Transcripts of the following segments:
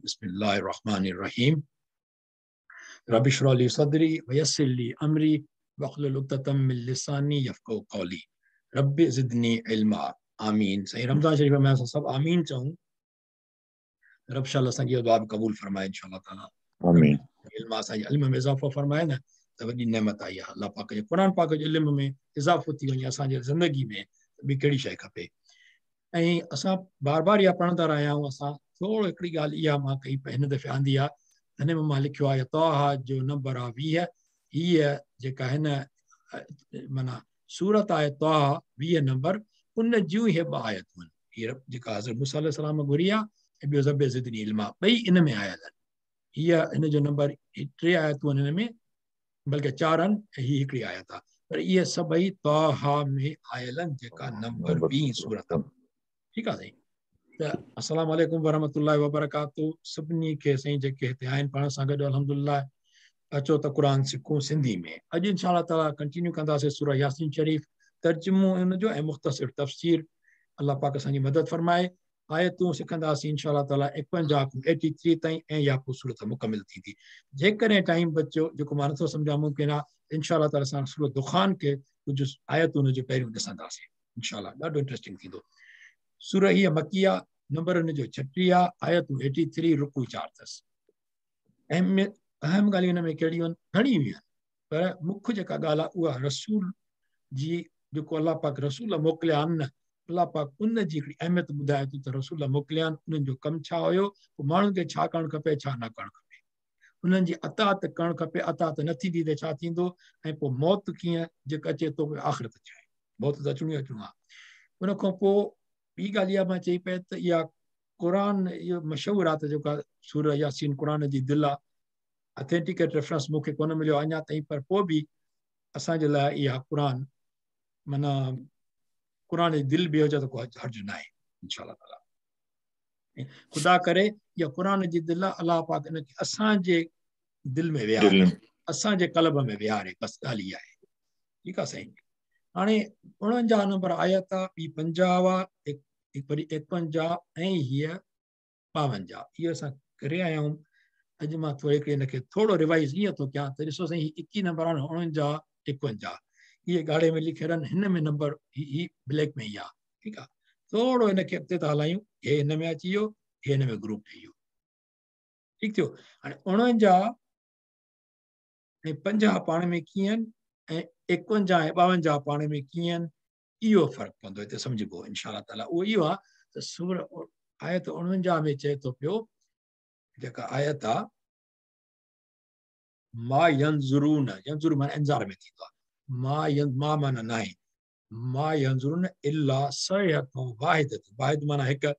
बिस्मिल्लाहिर रहमानिर रहीम। Rabbi इश्रह ली सदरी व यस्सिर ली अमरी वहलुल उक़दतम मिन लिसानी यफ़क़हू क़ौली। रब्बि ज़िदनी इल्मा। आमीन। साईं रमज़ान शरीफ़ में असां सभु आमीन चऊं। रब शाह असांजी इहा दुआ बि क़बूल फ़रमाए इंशाअल्लाह ताला। आमीन। इल्म असांजे इल्म में इज़ाफ़ो फ़रमाए न त वॾी नेमत आई आहे। अलाह पाक जे क़ुरान पाक जे इल्म में इज़ाफ़ो थी वञे असांजे ज़िंदगी में त ॿी कहिड़ी शइ खपे। ऐं असां बार बार इहा पढ़ंदा रहिया आहियूं। असां थोरो हिकिड़ी ॻाल्हि इहा मां कई हिन दफ़े आंदी आहे, हिन में मां लिखियो आहे तोहा जो नंबर आहे 20। हीअ जेका हिन माना सूरत आहे तोहा 20 नंबर, उन जूं इहे ॿ आयतूं आहिनि। हीअ जेका हज़रत मूसा अलैहि सलाम घुरी आहे ऐं ॿियो रब ज़िदनी इल्मा, ॿई इन में आयल आहिनि। हीअ हिन जो नंबर 3 आयतूं आहिनि हिन में, बल्कि 4 आहिनि ऐं हीअ हिकिड़ी आयत आहे, पर इहे सभई तोहा में आयल आहिनि जेका नंबर 20 सूरत आहे। ठीकु आहे साईं। त अस्सलाम वालेकुम वरहमतुल्लाहि वबरकातुहू। सभिनी खे साईं जेके हिते आहिनि पाण सां गॾु अल्हम्दुलिल्लाह। अचो त क़ुरान सिखूं सिंधी में। अॼु इंशाअल्लाह ताला कंटिन्यू कंदासीं सूरह यासीन शरीफ़, तर्जुमो इन जो ऐं मुख़्तसिर तफ़सीर। अलाह पाक असांजी मदद फ़रमाए। आयतूं सिखंदासीं इंशाअल्लाह ताला 51 खां 83 ताईं ऐं इहा पोइ सूरत मुकमिल थींदी। जेकॾहिं टाइम बचियो, जेको मां नथो सम्झां मुमकिन आहे, इंशाअल्लाह ताला असां सूरत दुखान खे कुझु आयतूं हुनजो पहिरियों ॾिसंदासीं इंशाअल्लाह। ॾाढो इंट्रस्टिंग थींदो। सूरह हीअ मकी आहे, नंबर हुनजो 36 आहे, आयतूं 83, रुकू 4 अथसि। अहम ॻाल्हियूं हिन में कहिड़ियूं आहिनि? घणियूं आहिनि, पर मुख्य जेका ॻाल्हि आहे उहा रसूल जी, जेको अलाह पाक रसूल मोकिलिया आहिनि न, अलाह पाक उन जी हिकिड़ी अहमियत ॿुधाए थो त रसूल मोकिलिया आहिनि, उन्हनि जो कमु छा हुयो, पोइ माण्हुनि खे छा करणु खपे, छा न करणु खपे, उन्हनि जी अतात करणु खपे, अतात न थींदी त छा थींदो, ऐं पोइ मौत कीअं जेका अचे थो, पोइ आख़िरत छा आहे, मौत त अचिणो ई अचिणो आहे। उन खां पोइ ॿी ॻाल्हि इहा मां चई पई त इहा क़ुरान इहो मशहूरु आहे त जेका सूरह यासीन क़ुरान जी दिलि आहे। ऑथेंटिकेट रेफरेंस मूंखे कोन मिलियो अञा ताईं, पर पोइ बि असांजे लाइ इहा क़ुरान माना क़ुरान जी दिलि बि हुजे त को हर्ज न आहे इंशाअल्लाह ताला। ख़ुदा करे इहा क़ुरान जी दिलि आहे, अलाह पाक इन खे असांजे दिलि में विहारे, असांजे क़लब में विहारे, बसि ॻाल्हि इहा आहे। ठीकु आहे साईं। हाणे 49 नंबर आयत आहे, ॿी 50 आहे, वरी 51 ऐं हीअ 52। इहो असां करे आया आहियूं। अॼु मां थोरो हिकिड़ी हिनखे थोरो रिवाइज़ ईअं थो कयां त ॾिसो साईं, 21 नंबर आहे 49 51, इहे ॻाढ़े में लिखियल आहिनि, हिन में नंबर ही ब्लैक में ई आहे। ठीकु आहे, थोरो हिनखे अॻिते था हलायूं, हे हिन में अची वियो, हे हिन में ग्रुप ठही वियो। ठीकु थियो। हाणे 49 ऐं 50 पाण में कीअं आहिनि ऐं 51 ऐं 52 पाण में कीअं आहिनि, इहो फ़र्क़ु पवंदो हिते सम्झिबो इंशाअल्लाह ताला। उहो इहो आहे त सूर आयत 49 में चए थो पियो, जेका आयत आहे मा यंजुरून, यंजुर माना इंतज़ार में थींदो आहे, मा यं मा माना नाहे, मा यंजुरून इल्ला सयहतun वाहिदत, वाहिद माना हिकु,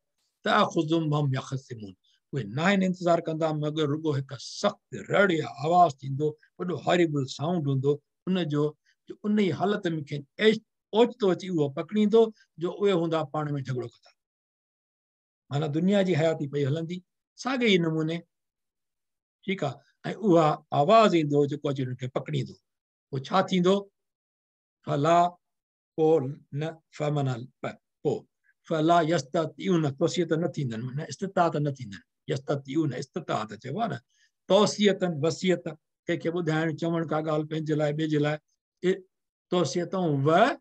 तअख़ुज़ुहुम वहुम यख़सिमून, उहे नाहिनि इंतज़ार कंदा मगर रुगो हिकु सख़्तु रड़ या आवाज़ थींदो, वॾो हॉरिबल साउंड हूंदो उनजो, जो उन ई हालत में खेनि ओचितो अची उहो पकड़ींदो, जो उहे हूंदा पाण में झगड़ो कंदा। माना दुनिया जी हयाती पई हलंदी साॻे ई नमूने। ठीकु आहे, ऐं उहा आवाज़ ईंदो जेको अची हुनखे पकड़ींदो, पोइ छा थींदो? फला पोइ न फ माना पोइ फला यस्ततिऊन, तौसियत न थींदनि, माना इस्तितात न थींदनि, यस्ततिऊन इस्तितात चइबो आहे न, तौसियतन वसियत, कंहिंखे ॿुधाइणु चवणु का ॻाल्हि पंहिंजे लाइ ॿिए जे लाइ, तौसियतूं व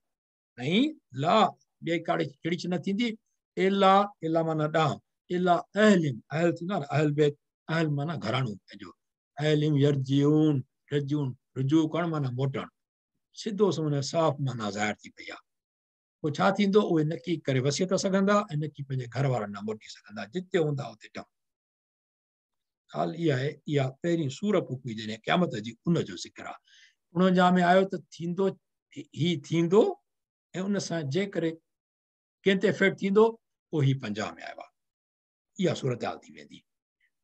ऐं ला, ॿिए कहिड़ी न थींदी, इला, इला माना ॾांहुं, इला अहलिम, अहल थींदो आहे न अहल बैत, अहल माना घराणो पंहिंजो, अहलिम यरजिऊन, यरजिऊन रुजू करणु माना मोटणु, सिधो सुन साफ़ माना ज़ाहिर थी पई आहे। पोइ छा थींदो? उहे न की करे वसियत सघंदा ऐं न की पंहिंजे घर वारनि ॾांहुं मोटी सघंदा, जिते हूंदा उते ॾांहुं। ॻाल्हि इहा आहे, इहा पहिरीं सूर फूकी जॾहिं क़यामत जी, उनजो ज़िक्र आहे। 49 में आयो त थींदो ही थींदो ऐं उन सां जेकरे कंहिं ते इफ़ेक्ट थींदो, पोइ ही 50 में आयो आहे, इहा सूरत हाल थी वेंदी।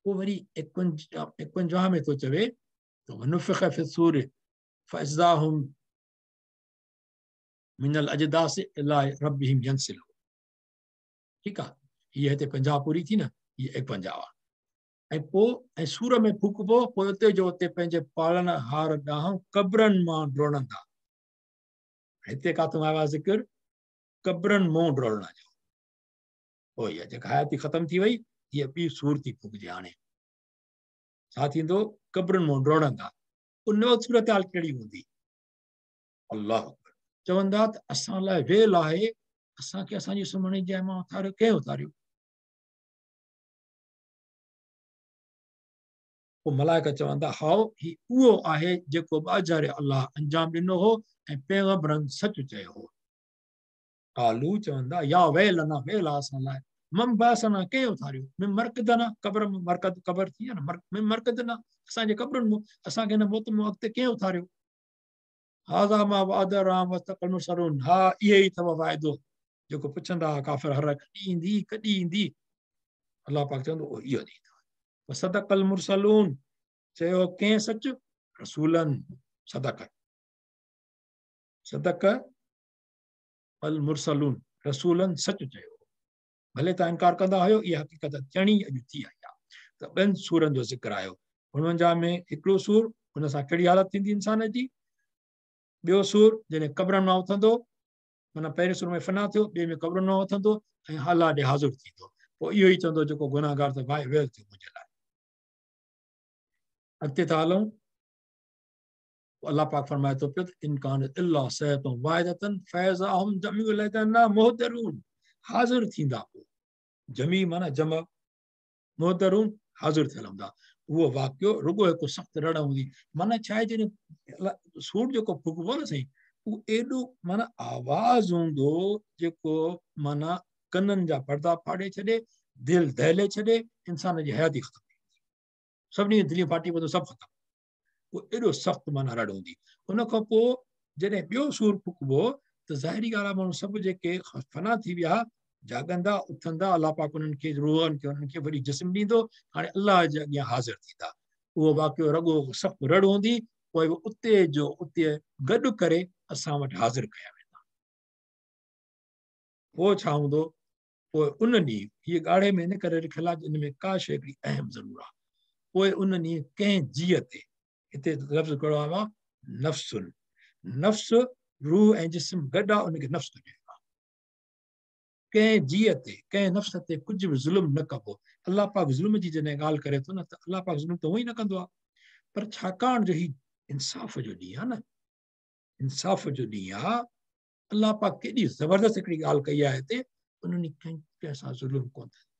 पोइ वरी 51 में थो चवे त वनुफ़िख़ फ़िस्सूर फ़इज़ाहुम मिनल अजदास इला रब्बिहिम यंसिलून। ठीकु आहे, हीअ हिते 50 पूरी थी न, हीअ 51 आहे। ऐं पोइ ऐं सूर में फूकबो, पोइ उते जो उते पंहिंजे पालणहार ॾांहुं क़बरनि मां ड्रोड़ंदा। हिते किथां आयो आहे ज़िक्र क़बरनि मां ड्रोड़ण जो। पोइ इहा जेका हयाती ख़तमु थी वई, हीअ ॿी सूर थी फूकिजे हाणे। छा थींदो? क़बरुनि मां ड्रोड़ंदा। उन वक़्तु सूरत हाल कहिड़ी हूंदी? अल्लाह चवंदा त असां लाइ वेल आहे, असांखे असांजी सुम्हण जी जाइ मां उथारियो, कंहिं उथारियो? पोइ मलाइक चवंदा, हाओ, हीउ उहो आहे जेको ॿाझारे अल्लाह अंजाम ॾिनो हो ऐं पैगंबरनि सचु चयो हो। कालू चवंदा, या वेलना, वेल आहे असां लाइ, मम बासना, कंहिं उथारियो? मिन मरकदना, क़ब्र मरकद, क़बर थी आहे न, मिन मरकदना, असांजे क़बरुनि मां, असांखे हिन मौत मां अॻिते कंहिं उथारियो? हाज़ा मा वअद राम वस्तक़ल मुरसलून, हा इहे ई अथव वाइदो जेको पुछंदा हुआ काफ़िर, हर कॾहिं ईंदी, कॾहिं ईंदी? अलाह पाक चवंदो, इहो ॾींहुं अथव। सदक़ल मुरसलून, चयो कंहिं सच? रसूलनि, सदक, सदक अल मुरसलून, रसूलनि सच चयो। भले तव्हां इनकार कंदा हुयो, इहा हक़ीक़त थियणी अॼु थी आई आहे। त ॿिनि सूरनि जो ज़िक्र आयो, 49 में हिकिड़ो सूर, हुन सां कहिड़ी हालत थींदी इंसान जी? ॿियो सूर जॾहिं क़बरनि मां उथंदो, माना पहिरीं सूर में फना थियो, ॿिए में क़बरुनि मां उथंदो ऐं अलाह ॾे हाज़िर थींदो। पोइ इहो ई चवंदो जेको गुनाहगार त भाई वेल थियो मुंहिंजे लाइ। अॻिते था हलूं, अलाह पाक फरमाए थो पियो त इनकान इल्ला सयतुन वाहिदतन फैज़ा हुम जमीउ लदैना मुहदरून, हाज़िर थींदा। पोइ जमी माना जमा, मुहदरून हाज़िर थियल हूंदा। उहो वाक़ियो रुगो हिकु सख़्तु रड़ हूंदी, माना छा आहे, जॾहिं सूर जेको फुकबो न साईं, उहो एॾो माना आवाज़ हूंदो जेको माना कननि जा पर्दा फाड़े छॾे, दिलि दहले छॾे, इंसान जी हयाती ख़तमु थी वेंदी, सभिनी जी दिलियूं फाटी पवंदियूं, सभु ख़तमु। उहो एॾो सख़्तु माना रड़ हूंदी। उनखां पोइ जॾहिं ॿियो सूर फुकबो त ज़ाहिरी ॻाल्हि आहे, माण्हू सभु जेके फना थी विया, जागंदा, उथंदा, अलाह पाक उन्हनि खे रूहनि खे उन्हनि खे वरी जिस्म ॾींदो, हाणे अलाह जे अॻियां हाज़िर थींदा। उहो वाक़ियो रॻो सख़्तु रड़ हूंदी, पोइ उते जो उते गॾु करे असां वटि हाज़िर कया वेंदा। पोइ छा हूंदो? पोइ उन ॾींहुं, हीअ ॻाढ़े में इन करे लिखियलु आहे, इन में का शइ हिकिड़ी अहम ज़रूरु आहे। पोइ उन ॾींहुं कंहिं जीअ ते, हिते लफ़्ज़ कहिड़ो आयो आहे? नफ़्सुन, नफ़्स रूह ऐं जिस्म गॾु आहे, उनखे नफ़्स चइबो आहे। कंहिं जीअ ते, कंहिं नफ़्स ते कुझु बि ज़ुल्म न कबो। अलाह पाक ज़ुल्म जी जॾहिं ॻाल्हि करे थो न, त अलाह पाक ज़ुल्म त उहो ई न कंदो आहे, पर छाकाणि जो हीउ इंसाफ़ जो ॾींहुं आहे न, इंसाफ़ जो ॾींहुं आहे। अलाह पाक केॾी ज़बरदस्त हिकिड़ी ॻाल्हि कई आहे हिते, उन्हनि कंहिं सां ज़ुल्म कोन थींदो।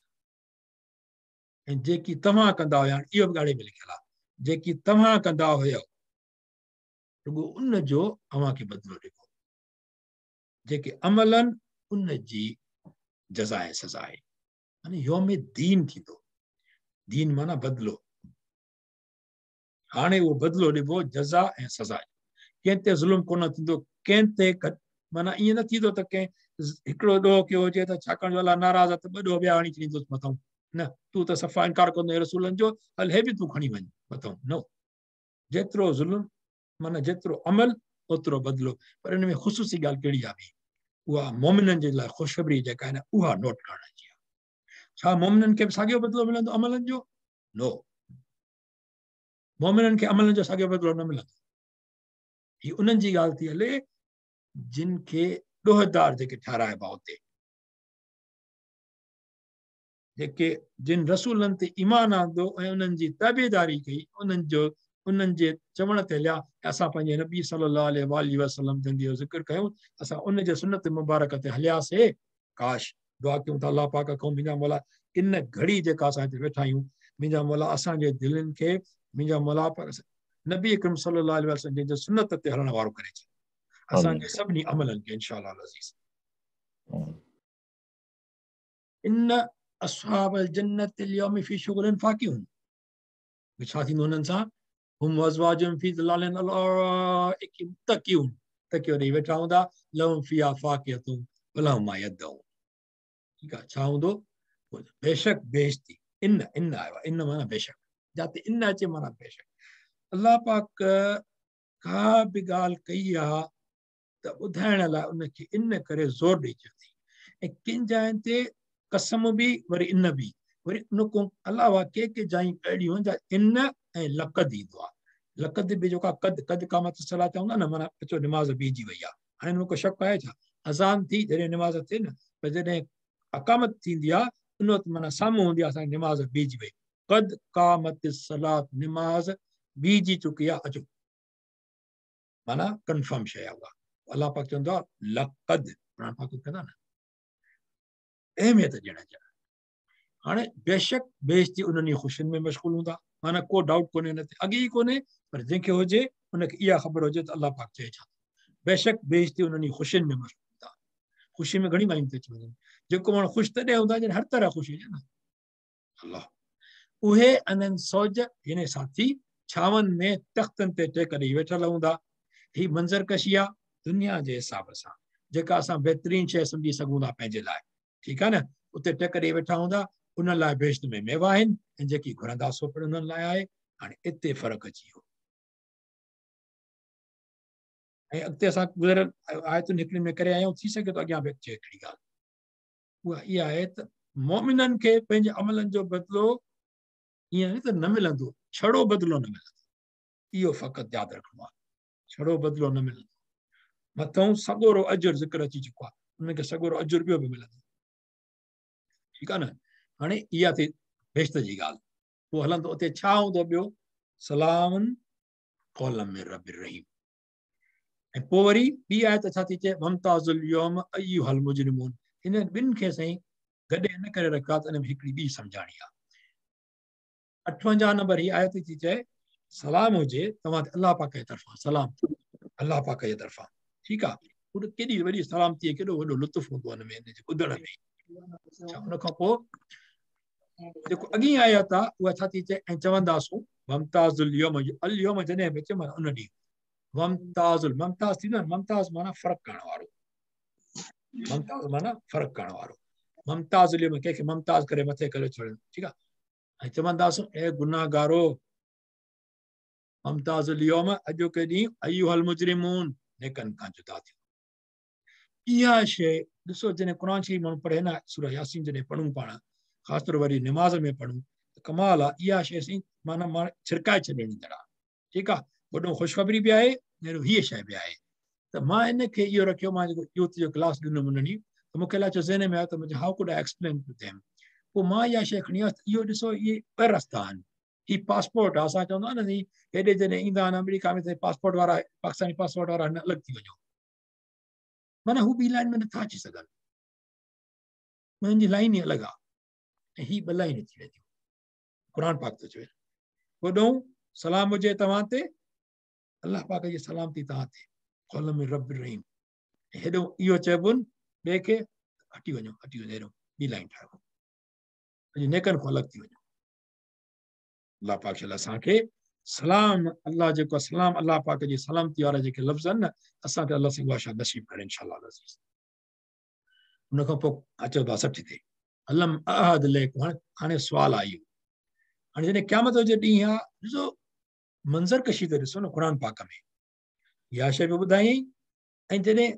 ऐं जेकी तव्हां कंदा हुया, इहो बि ॻाढ़े में लिखियलु आहे, जेकी तव्हां कंदा हुयो, रुगो उन जो अव्हांखे बदिलो ॾिबो, जेके अमल आहिनि उन जी जज़ा ऐं सज़ा आहे। माना योम दीन थींदो, दीन माना बदिलो। हाणे उहो बदिलो ॾिबो जज़ा ऐं सज़ा। कंहिं ते ज़ुल्म कोन थींदो, कंहिं ते माना ईअं न थींदो त कंहिं हिकिड़ो ॾोह कयो हुजे त छाकाणि जो अलाह नाराज़ आहे त ॿ ॾोह ॿिया हणी छॾींदोसि मथां, न, तूं त सफ़ा इनकार कंदो रसूलनि जो, हल हे बि तूं खणी वञ मथां। न, जेतिरो ज़ुल्म माना जेतिरो अमल ओतिरो बदिलो। पर इन में ख़ुसूसी ॻाल्हि कहिड़ी आहे? उहा मोमिननि जे लाइ ख़ुशख़बरी जेका आहे न, उहा नोट करण जी आहे। छा मोमिननि खे बि साॻियो बदिलो मिलंदो अमलनि जो? नो, मोमिननि खे अमलनि जो साॻियो बदिलो न मिलंदो। हीअ उन्हनि जी ॻाल्हि थी हले जिन खे ॾोहदार जेके ठहिराइबा उते, जेके जिन रसूलनि ते ईमान आंदो ऐं उन्हनि जी ताबेदारी कई, उन्हनि जो उन्हनि जे चवण ते हलिया, असां पंहिंजे नबी सल्लल्लाहु अलैहि वसल्लम जन जो ज़िक्र कयूं, असां उन जे सुन्नत मुबारक ते हलियासीं। काश दुआ कयूं था अलाह पाक खां, मुंहिंजा मौला इन घड़ी जेका असां हिते वेठा आहियूं, मुंहिंजा मौला असांजे दिलनि खे मुंहिंजा मौला पाक नबी अकरम सल्लल्लाहु अलैहि वसल्लम जन सुन्नत ते हलण वारो करे छॾे असांजे सभिनी अमलनि खे इंशाअल्लाह अज़ीज़। इन अस्हाब जन्नत अल-यौम फी शुगलिन फाकिहुन, छा थींदो हुननि सां? हुम अज़वाजुहुम फी ज़िलालिन अल-अराइक मुत्तकिऊन, तकियो ॾेई वेठा हूंदा, लहुम फीहा फाकिहतुन व लहुम मा यदऊन। ठीकु आहे, छा हूंदो? बेशक बेइश्ती, इन इन आयो आहे, इन माना बेशक, जाते इन अचे माना बेशक। अलाह पाक का बि ॻाल्हि कई आहे त ॿुधाइण लाइ उनखे इन करे ज़ोर ॾेई छॾे थी। ऐं किन जाइनि ते कसम बि, वरी इन बि, वरी उन खां अलावा के के जायूं अहिड़ियूं आहिनि जा इन ऐं लक़द ईंदो आहे। लक़द बि जेको आहे कद, कद कामत सलाह चवंदा न, माना अचो निमाज़ बीजी वई आहे। हाणे हिन में को शक आहे छा? अज़ान थी जॾहिं निमाज़ थिए न, पर जॾहिं अकामत थींदी आहे उन वक़्तु माना साम्हूं हूंदी आहे असांजी निमाज़ बीजी वई, क़द क़ामत सलात, निमाज़ बीहिजी चुकी आहे, अचो। माना कन्फर्म शइ आहे उहा। अलाह पाक चवंदो आहे लक़द, क़ुरान पाक कंदा न, अहमियत ॾियण जे लाइ। हाणे बेशक बेइज्जती उन्हनि ख़ुशियुनि में मशग़ूल हूंदा, माना को डाउट कोन्हे हुन ते, अॻे ई कोन्हे, पर जंहिंखे हुजे हुनखे इहा ख़बर हुजे त अलाह पाक चए छा। बेशक बेइज्जती उन्हनि ख़ुशियुनि में मशग़ूल हूंदा। ख़ुशी में घणी माण्हू अची वञनि, जेको माण्हू ख़ुशि तॾहिं हूंदा जॾहिं हर तरह ख़ुशि हुजे न। अलाह उहे अननि सौज यानी साथी छावनि में तख़्तनि ते टेक ॾेई वेठल हूंदा। ही मंज़र कशी आहे दुनिया जे हिसाब सां, जेका असां बहितरीन शइ सम्झी सघूं था पंहिंजे लाइ, ठीकु आहे न। उते टेक ॾेई वेठा हूंदा, उन लाइ बेश्त में मेवा आहिनि ऐं जेकी घुरंदा सो पिणु उन्हनि लाइ आहे। हाणे हिते फ़र्क़ु अची वियो। ऐं अॻिते असां गुज़िरियल आयतुनि हिकिड़ी में करे आया आहियूं, थी सघे थो अॻियां बि अचे हिकिड़ी ॻाल्हि, उहा इहा आहे त मोमिननि खे पंहिंजे अमलनि जो बदिलो ईअं त न मिलंदो, छड़ो बदिलो न मिलंदो। इहो फ़क़ति यादि रखिणो आहे, छड़ो बदिलो न मिलंदो। मथां सॻोरो अजुर ज़िक्र अची चुको आहे, उनखे सॻोरो अजुर ॿियो बि मिलंदो, ठीकु आहे न। हाणे इहा थी बेश्त जी ॻाल्हि। पोइ हलंदो उते छा हूंदो ॿियो, सलाम क़ौलम मिन रब्बिर रहीम। ऐं पोइ वरी ॿी आयत छा थी चए, वमताज़ुल यौम अय्युहल मुजरिमून। हिननि ॿिनि खे साईं गॾे इन करे रखियो आहे त इन में हिकिड़ी ॿी सम्झाणी आहे। 58 नंबर हीअ आयत थी चए, सलाम हुजे तव्हां ते अलाह पाक जे तरफ़ां, सलाम अलाह पाक जे तरफ़ां, ठीकु आहे। केॾी वॾी सलामती, केॾो वॾो लुत्फ़ हूंदो हुन में, हिन जे ॿुधण में। अच्छा, उन खां पोइ जेको अॻी आयत आहे उहा छा थी चए, ऐं चवंदासूं वमताज़ुल यौम, अल यौम जॾहिं बि अचे माना उन ॾींहुं, वमताज़ुल, ममताज़ थींदो आहे, ममताज़ माना फ़र्क़ु करण वारो, ममताज़ माना फ़र्क़ु करण वारो, ममताज़ुल यौम कंहिंखे ममताज़ करे मथे करे छॾणु, ठीकु आहे। ऐं चवंदासूं ए गुनाहगारो, ममताज़ुल यौम अॼोके ॾींहुं, अय्युहल मुजरिमून, नेकनि खां जुदा थियो। इहा शइ ॾिसो, जॾहिं क़ुरान शरीफ़ माण्हू पढ़े न, सूरह यासीन जॾहिं पढ़ूं पाण, ख़ासि तौर वरी निमाज़ में पढ़ूं त कमाल आहे। इहा शइ साईं माना मां छिड़काए छॾींदड़ आहे, ठीकु आहे। वॾो ख़ुशख़बरी बि आहे ऐं हीअ शइ बि आहे। त मां इनखे इहो रखियो, मां जेको यूथ जो क्लास ॾिनोमि उन ॾींहुं, त मूंखे अलाए छो ज़हन में आयो त मुंहिंजो how could I explain to them. पोइ मां इहा शइ खणी आयुसि, इहो ॾिसो इहे ॿ रस्ता आहिनि, हीअ पासपोर्ट आहे। असां चवंदा आहियूं न हेॾे जॾहिं ईंदा आहिनि अमेरिका में त पासपोर्ट वारा, पाकिस्तानी पासपोर्ट वारा अलॻि थी वञो, माना हू ॿी लाइन में नथा अची सघनि, उन्हनि जी लाइन ई अलॻि आहे ऐं हीअ ॿ लाइन थी वेंदियूं। क़ुरान पाक थो चवे, वॾो सलाम हुजे तव्हां ते, अलाह पाक जी सलामती तव्हां ते, क़ौल मिन रब्बिर रहीम। हेॾो इहो चइबो ॿिए खे हटी वञो, हटी वञो, हेॾो ॿी लाइन ठाहियो, पंहिंजे नेकनि खां अलॻि थी वञो। अलाह पाक शल असांखे सलाम, अलाह जेको सलाम, अलाह पाक जी सलामती वारा जेके लफ़्ज़ आहिनि न, असांखे अलाह साईं उहा शइ नसीब करे इंशाअल्लाह अज़ीज़। उन खां पोइ अचो था 60 ते, अलम अहद अलैकुम। हाणे हाणे सुवाल आहे इहो, हाणे जॾहिं क़यामत जो ॾींहुं आहे, ॾिसो मंज़र कशी त ॾिसो न क़ुरान पाक में इहा शइ बि ॿुधायईं। ऐं जॾहिं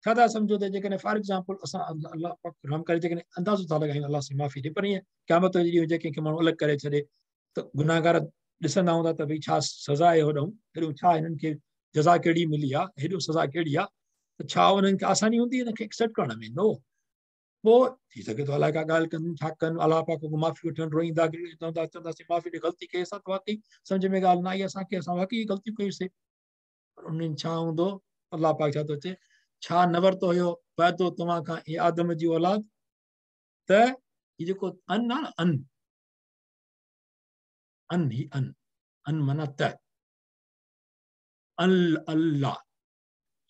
छा था सम्झो त जेकॾहिं फॉर एग्ज़ाम्पल असां अलाह पाक रहम करे जेकॾहिं अंदाज़ो था लॻायूं, अलाह साईं माफ़ी ॾे, पर ईअं क़यामत जो ॾींहुं हुजे कंहिंखे माण्हू अलॻि करे छॾे त गुनाहगार ॾिसंदा हूंदा त भई छा सज़ा आहे होॾां, हेॾो छा हिननि खे जज़ा कहिड़ी मिली आहे, हेॾो सज़ा कहिड़ी आहे, त छा उन्हनि खे आसानी हूंदी हिनखे एक्सेप्ट करण में? नो। पोइ थी सघे थो अलाए का ॻाल्हि कनि, छा कनि, अलाह पाक खां माफ़ी वठनि, रोईंदा चवंदा चवंदासीं माफ़ी ॾे, ग़लती कई असां त वाकई सम्झ में ॻाल्हि न आई असांखे, असां वाकई ग़लतियूं कयूंसीं। पर उन्हनि छा हूंदो, अलाह पाक छा थो चए, छा न वरितो हुयो वाइदो तव्हां खां ए आदम जी औलाद, त हीउ जेको अन आहे न, अन अन ही अन, अन माना त, अल अल्लाह,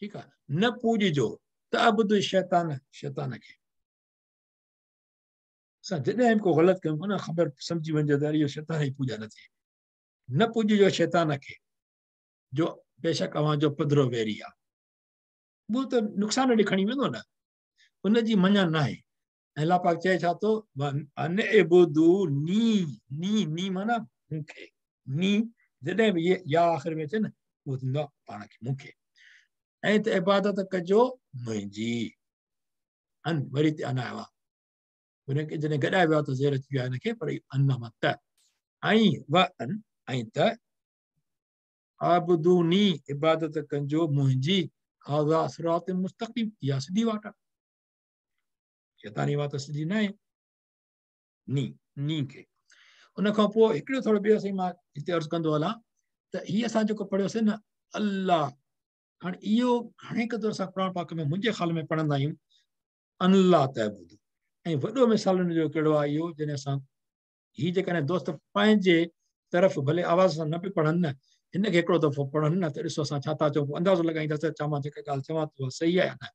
ठीकु आहे, न पूॼिजो त अबुद शैतान, शैतान खे। असां जॾहिं बि को ग़लति कयूं न, ख़बर सम्झी वञिजो त इहो शैतान जी पूॼा न थिए। न पूॼिजो शैतान खे, जो बेशक अव्हांजो पधरो वैरी आहे, उहो त नुक़सान ॾे खणी वेंदो न, उनजी मञा न आहे। ऐं अलाह पाक चए छा थो, अनइबुदूनी, नी नी माना मूंखे, नी जॾहिं बि इहे या आख़िर में अचे न, उहो थींदो आहे पाण खे, मूंखे। ऐं त इबादत कजो मुंहिंजी। अन वरी ते अन आयो आहे, हुनखे जॾहिं गॾाए वियो आहे त ज़ेर अची वियो आहे हिनखे, पर अन मां त, ऐं व अन, ऐं त आबुदूनी, इबादत कजो मुंहिंजी, हाज़ा सिरात मुस्तक़ीम, इहा सिधी वाट आहे, शैतानी वाट सिधी न आहे। नी नी खे उन खां पोइ हिकिड़ो थोरो ॿियो साईं मां हिते अर्ज़ु कंदो हलां त हीअ असां जेको पढ़ियोसीं न अलाह, हाणे इहो घणे क़दुरु असां क़ुरान पाक में मुंहिंजे ख़्याल में पढ़ंदा आहियूं अल्लाह तअबुदू। ऐं वॾो मिसाल हुनजो कहिड़ो आहे इहो, जॾहिं असां हीअ जेकॾहिं दोस्त पंहिंजे तरफ़ भले आवाज़ सां न बि पढ़नि न, हिनखे हिकिड़ो दफ़ो पढ़नि न त ॾिसो असां छा था चऊं, पोइ अंदाज़ो लॻाईंदासीं छा मां जेका ॻाल्हि चवां थो उहा सही आहे या न।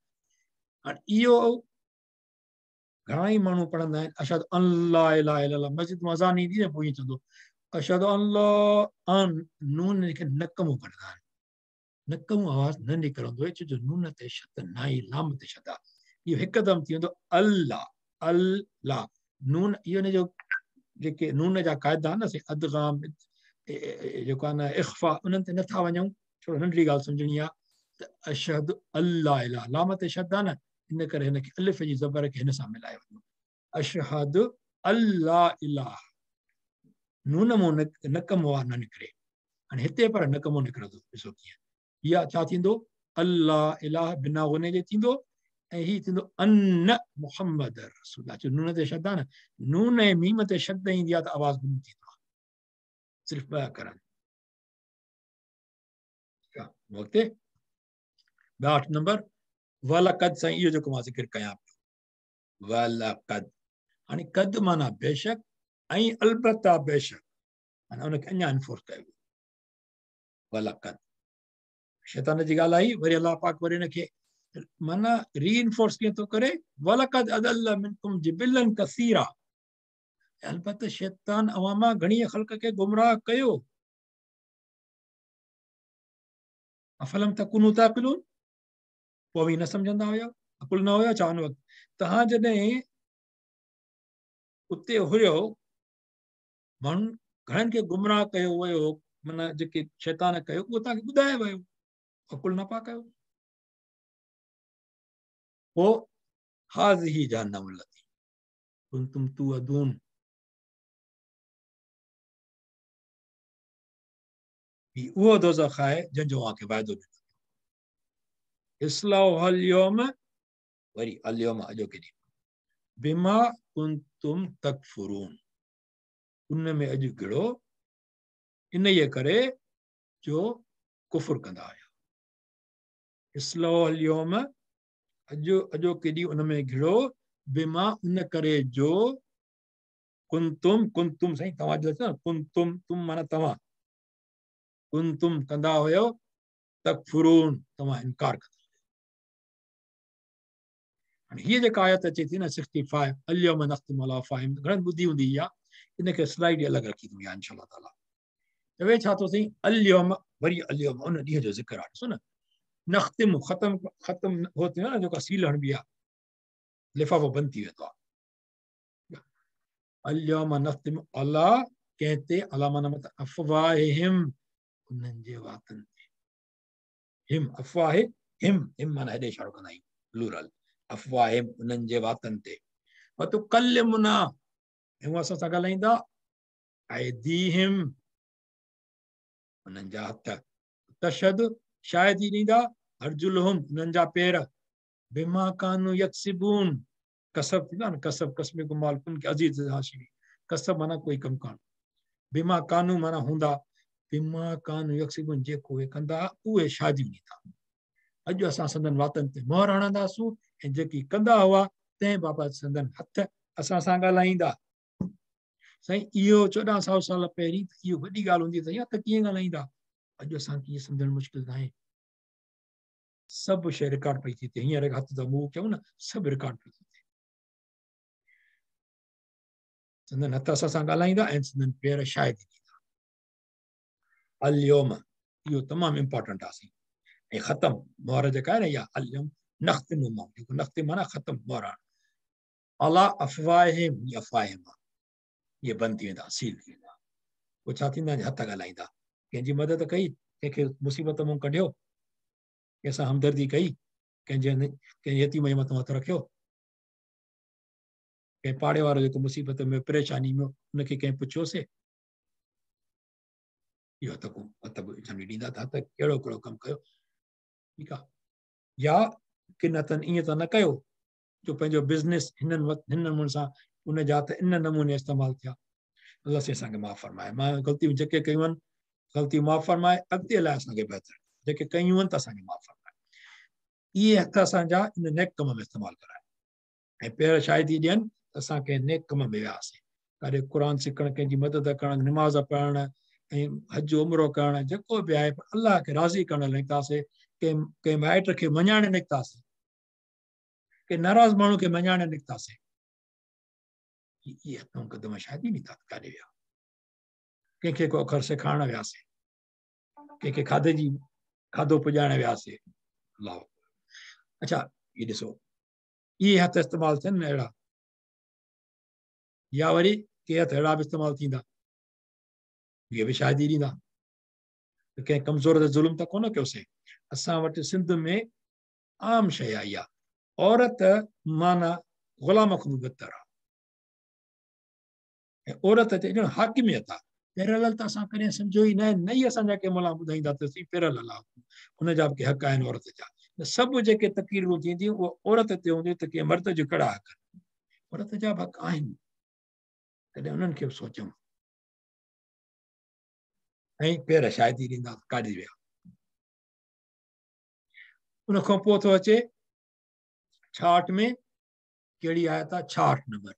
हाणे इहो घणा ई माण्हू पढ़ंदा आहिनि अशहदु अन ला इलाहा इल्लल्लाह, मस्जिद मां अज़ान ईंदी न पोइ ईअं चवंदो अशहदु अन ला अन, नून खे नकमो कढंदा आहिनि, नकमो आवाज़ न निकिरंदो आहे, छो जो नून ते शत न आहे, लाम ते शत आहे। इहो हिकदमि थी वेंदो अल्लाह अल्लाह नून। इहो हिनजो जेके नून जा क़ाइदा आहिनि न, अदगाम जेको आहे न इख़्फ़ा, उन्हनि ते नथा वञूं, थोरो नंढड़ी ॻाल्हि सम्झणी आहे त अशहदु अल्ला इलाहा, लाम ते शद आहे न, इन करे हिनखे अलिफ जी ज़बर खे हिन सां मिलाए वञो अशहदु अल्ला इलाहा। नून मां नकमो आहे न निकिरे, हाणे हिते पर नकमो निकिरंदो, ॾिसो कीअं इहा छा थींदो अल्लाह इलाहा बिना गुने जे थींदो, ऐं हीउ थींदो अन मुहम्मद रसूल। छो नून ते शद आहे न, नून ऐं मीम ते शद ईंदी आहे त आवाज़ गुम थींदो आहे, सिर्फ़ ॿ अखर आहिनि। अॻिते 8 नंबर वलक़द, साईं इहो जेको मां ज़िक्र कयां पियो वलक़द। हाणे कद माना बेशक ऐं अलबत्ता बेशक, माना हुनखे अञा इनफोर्स कयो वियो वलक़द। शैतान जी ॻाल्हि आई, वरी अलाह पाक वरी हिनखे माना रीइनफोर्स कीअं थो करे, वलक़द अदल्ल मिनकुम जिबिलन कसीरा, अलबत्त शैतान अव्हां मां घणी ख़ल्क़ खे गुमराह कयो। अफलम तकुनू ताक़िलून, पोइ अव्हीं न सम्झंदा हुया, अकुल न हुयो छा हुन वक़्तु? तव्हां जॾहिं उते हुयो, माण्हू घणनि खे गुमराह कयो वियो, माना जेके शैतान कयो उहो तव्हांखे ॿुधाए वियो, अकुल न पिया कयो। पोइ हाज़िही जहन्नम लती कुंतुम तुअदून, ही उहो दोज़ख आहे जंहिंजो तव्हांखे वाइदो ॾिनो। इस्लाउहा अल-यौम, वरी अल-यौम अॼोके ॾींहुं, बिमा कुंतुम तकफुरून, उन में अॼु गिड़ो इन करे जो कुफुर कंदा हुया। इस्लाउहा अल-यौम, अॼु अॼोके ॾींहुं उन में घिड़ो, बिमा उन करे जो कुंतुम, कुंतुम साईं तव्हां जो न, कुंतुम तुम माना तव्हां, कुंतुम कंदा हुयो, तकफुरून तव्हां इनकार कंदा। हाणे हीअ जेका आयत अचे थी न 65 अल-यौम नख़्तिमु अला अफ़वाहिहिम, घणनि ॿुधी हूंदी इहा, इनखे स्लाइड अलॻि रखी थी इंशाअल्लाह ताला। चवे छा थो साईं अल-यौम, वरी अल-यौम उन ॾींहं जो ज़िक्र आहे, ॾिसो न नख़्तिमु ख़तम, ख़तम हो थींदो न जेको सील हणबी आहे, लिफ़ाफ़ो बंदि थी वेंदो आहे। अल-यौम नख़्तिमु अला, कंहिं ते, अला माना मतिलबु अफ़वाहिहिम, उन्हनि जे वातनि ते, हिम अफ़वाह हिम, हिम माना हेॾे इशारो कंदा आहियूं प्लूरल, अफ़वाहिम उन्हनि जे वातनि ते, वतुकल्लिमुना ऐं उहा असां सां ॻाल्हाईंदा, ऐदीहिम उन्हनि जा हथ, तशहद शाहिदी ॾींदा, अर्जुलहुम उन्हनि जा पेर, बिमा कानू यक्सिबून, कसब थींदो आहे न कसब, कसमे को माल उनखे अज़ीज़ हाशिमी, कसब माना कोई कमु करणु, बिमा कानू माना हूंदा, बिमा कानू यक्सिबून जेको उहे कंदा उहे शाहिदियूं ॾींदा। अॼु असां संदन वातनि ते मोहर हणंदासूं ऐं जेकी कंदा हुआ तंहिं बाबति संदन हथ असां सां ॻाल्हाईंदा। साईं इहो 1400 साल पहिरीं इहो वॾी ॻाल्हि हूंदी त हथ कीअं ॻाल्हाईंदा, अॼु असांखे इहो सम्झणु मुश्किल न आहे। सभु शइ रिकॉर्ड पई थी थिए, हींअर हथ था मूव कयूं न, सभु रिकॉर्ड पई थी थिए। संदन हथ असां सां ॻाल्हाईंदा ऐं संदन पेर शाहिदी ॾींदा। अल-यौम इहो तमामु इम्पोर्टेंट आहे साईं, ऐं ख़तम मोहर जेका आहे न इहा अल-यौम नख़्तिमु मां, जेको नख़्तिम माना ख़तम मोहर आहे, अला अफ़वाहिहिम, इहा अफ़वाहिम आहे, इहे बंदि थी वेंदा, सील थी वेंदा। पोइ छा थींदा, हथ ॻाल्हाईंदा, कंहिंजी मदद कई, कंहिंखे मुसीबत मां कढियो, कंहिंसां हमदर्दी कई, कंहिंजे कंहिं यतीम जे मथां हथु रखियो, कंहिं पाड़े वारो जेको मुसीबत में परेशानी में हुनखे कंहिं पुछियोसीं, इहो हथ हथ छंडी ॾींदा त हथ कहिड़ो कहिड़ो कमु कयो, ठीकु आहे। या किन हथनि ईअं त न कयो जो पंहिंजो बिज़नेस हिननि वटि हिन नमूने सां उन जा त इन नमूने इस्तेमालु थिया। الله سائين اسان کي معاف فرمائي. مان غلطيون جيڪي ڪيون آهن غلطيون معاف فرمائي، اڳتي لاء اسان کي بهتر جيڪي ڪيون آهن ته اسان کي معاف فرمائي. اهي هٿ اسان جا ان نيڪ ڪم ۾ استعمال ڪرائي ۽ پير شاهدي ڏين ته اسان ڪنهن نيڪ ڪم ۾ وياسين، ڪاڏي قرآن سکڻ، ڪنهن جي مدد ڪرڻ، نماز پڙهڻ ۽ حج عمرو ڪرڻ، جيڪو به آهي، پر الله کي راضي ڪرڻ لاء نڪتاسين، ڪنهن مائٽ کي مڃائڻ نڪتاسين، ڪنهن ناراض ماڻهو کي مڃائڻ نڪتاسين. اهي هٿون قدم شاهدي ڏيندا ته ڪاڏي ويا. ڪنهن کي ڪو اکر سيکارڻ وياسين، ڪنهن کي کاڌي جي کاڌو پڄائڻ وياسين. الله اڪبر. اڇا هي ڏسو، اهي هٿ استعمال ٿين نه اهڙا، يا وري ڪي هٿ اهڙا به استعمال ٿيندا، اهي به شاهدي ڏيندا ته ڪنهن ڪمزور تي ظلم ته ڪونه ڪيوسين. اسان وٽ سنڌ ۾ عام شيء آئي آهي، عورت معنيٰ غلام کان به بدتر آهي، ۽ عورت تي ڄڻ حاڪميت آهي. پيرالل ته اسان ڪڏهن سمجهيو ئي نه آهي، نه ئي اسان جا ڪي ملا ٻڌائيندا ته سائين پيرالل آهي، ان جا به ڪي حق آهن عورت جا. نه سڀ جيڪي تقريرون ٿينديون اهي عورت تي هونديون ته ڪي مرد جو ڪهڙا حق آهن، عورت جا به حق آهن، ڪڏهن انهن کي به سوچيون. ۽ پير شاهدي ڏيندا ڪاڏي ويا. ان کان پوء ٿو اچي 66 ۾ ڪهڙي آيت آهي؟ 66 نمبر،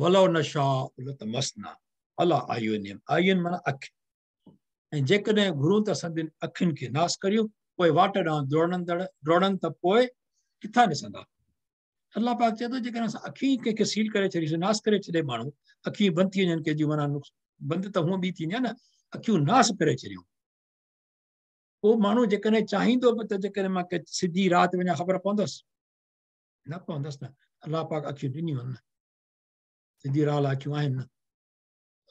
ولو نشاء لطمسنا علي اعينهم، اعين معنيٰ اک، ۽ جيڪڏهن گهرون ته سندن اکين کي ناس ڪريون، پوء واٽ ڏانهن ڊوڙن ته پوء ڪٿان ڏسندا؟ الله پاڪ چئي ٿو جيڪڏهن اسان اکيون ڪنهن کي سيل ڪري ڇڏيوسين، ناس ڪري ڇڏي، ماڻهو اکيون بند ٿي وڃن ڪنهن جون، معنيٰ بند ته هونء به ٿيندي آهي نه، اکيون ناس ڪري ڇڏيون، پوء ماڻهو جيڪڏهن چاهيندو به ته جيڪڏهن مان ڪنهن سڌي راهه تي وڃان خبر پوندس؟ نه پوندس نه. الله پاڪ اکيون ڏنيون آهن نه، سڌي راهه لاء اکيون آهن نه،